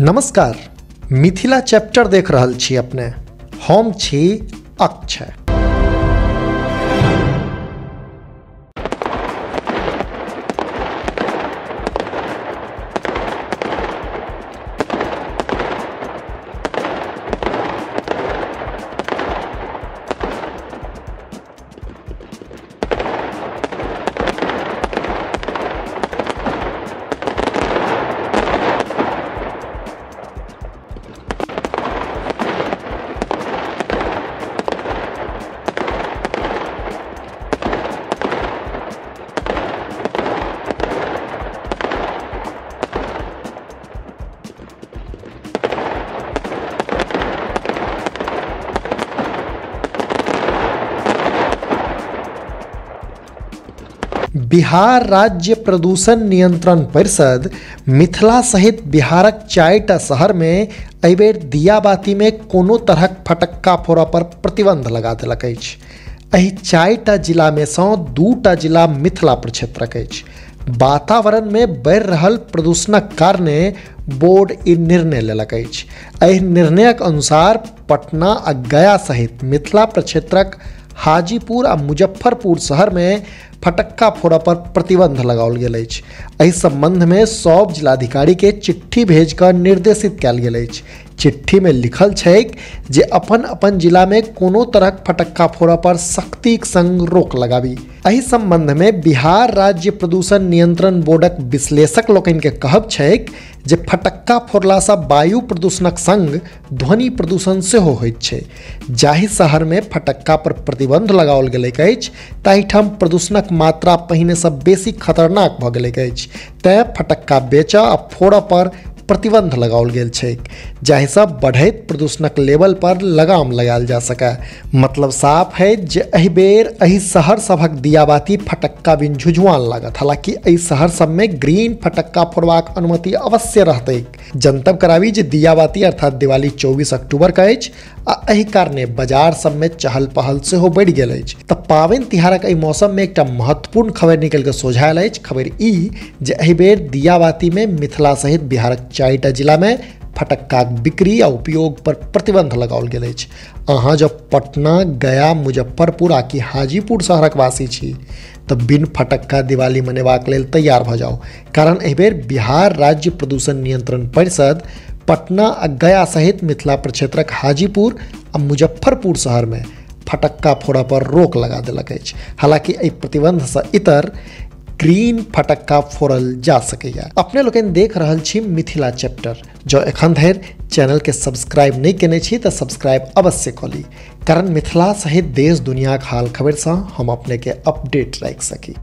नमस्कार, मिथिला चैप्टर देख रहल छी अपने। हम छी अक्षय। बिहार राज्य प्रदूषण नियंत्रण परिषद मिथिला सहित बिहारक 4टा शहर में एहिबेर दियाबाती में कोनो तरहक फटक्का फोड़ऽ पर प्रतिबंध लगा देलक अछि। एहि 4टा जिला में सँ 2टा जिला मिथिला प्रक्षेत्रक अछि। वातावरण में बढ़ि रहल प्रदूषणक कारणे बोर्ड ई निर्णय लेलक अछि। एहि निर्णयक अनुसार पटना आ गया सहित मिथिला प्रक्षेत्रक हाजीपुर आ मुजफ्फरपुर शहर में फटक्का फोड़ऽ पर प्रतिबंध लगाओल गेल अछि। एहि संबंध में सब जिलाधिकारी के चिट्ठी भेज कऽ निर्देशित कयल गेल अछि। चिट्ठी में लिखल छैक जे अपन अपन जिला में कोनो तरहक फटक्का फोड़ऽ पर सख्तीक संग रोक लगाबी। एहि संबंध में बिहार राज्य प्रदूषण नियंत्रण बोर्डक विश्लेषक लोकनि के कहब छैक जे फटक्का फोड़लासँ वायु प्रदूषणक संग ध्वनि प्रदूषण सेहो होइत छै। जाहि शहर में फटक्का पर प्रतिबंध लगाओल गेलैक अछि ताहिठाम प्रदूषणक मात्रा पहिनेसँ बेसी खतरनाक भऽ गेलैक अछि। तेँ फटक्का बेचऽ आ फोड़ऽ पर प्रतिबंध लगाओल गेल छैक, जाहिसँ बढ़ैत प्रदूषणक लेवल पर लगाम लगायल जा सकय। मतलब साफ है जे एहि बेर एहि शहर सभक दियाबाती फटक्का बिन झुझुआन लागत। हालांकि एहि शहर सब में ग्रीन फटक्का फोड़बाक अनुमति अवश्य रहतैक। जनतब कराबी जे दियाबाती अर्थात दिवाली 24 अक्टूबर के अछि आ एहि कारणे बाजार सब में चहल पहल सेहो बढ़ि गेल अछि। तऽ पाबनि तिहारक एहि मौसम में एकटा महत्वपूर्ण खबरि निकलि कऽ सोझा आयल अछि। खबरि ई जे एहि बेर दियाबाती में मिथिला सहित बिहारक 4टा जिला में फटक्काक बिक्री आ उपयोग पर प्रतिबंध लगाओल गेल अछि। अहाँ जब पटना, गया, मुजफ्फरपुर आ कि हाजीपुर शहरक वासी छी तऽ बिन फटक्का दिवाली मनेबाक लेल तैयार भऽ जाउ, कारण एहि बेर बिहार राज्य प्रदूषण नियंत्रण परिषद पटना आ गया सहित मिथिला प्रक्षेत्रक हाजीपुर आ मुजफ्फरपुर शहर में फटक्का फोड़ऽ पर रोक लगा देलक अछि। हालांकि एहि प्रतिबंधसँ इतर ग्रीन फटक्का फोड़ल जा सकैए। अपने लोकनि देख रहल छी मिथिला चैप्टर। जँ एखन धरि चैनल के सब्सक्राइब नहि केने छी तऽ सब्सक्राइब अवश्य कऽ ली, कारण मिथिला सहित देश दुनियाक हाल खबरिसँ हम अपने के अपडेट राखि सकी।